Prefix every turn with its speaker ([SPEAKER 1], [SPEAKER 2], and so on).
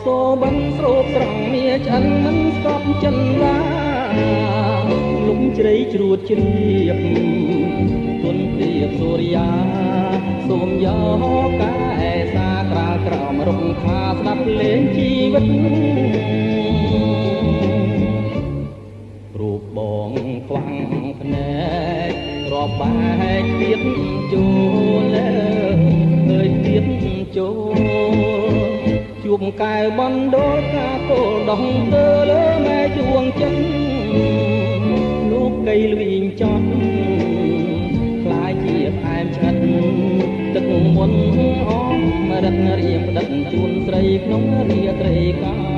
[SPEAKER 1] សូបិនស្រូបស្រង់មាឆ្អិនមិនស្កប់ចិនឡា លំជ្រៃជ្រួតជ្រាបទុនព្រៀបសូរិយា សូមយកកែសាក្រាលក្រោមរុក្ខាស្ដាប់លេងជីវិត រូបបងខ្វាំងភ្នែករាប់បែកទៀតចូល អើយទៀតចូលជួបកែវបណ្ដូលកាកូលដោះទៅលើម៉ែជួងចិត្ត លោកកៃលវីងចត់ខ្លាយជាផ្អែមឆ្អិត ទឹកមុនអមរិតរៀមផ្ដិតជូនស្រីក្នុងរាត្រីកា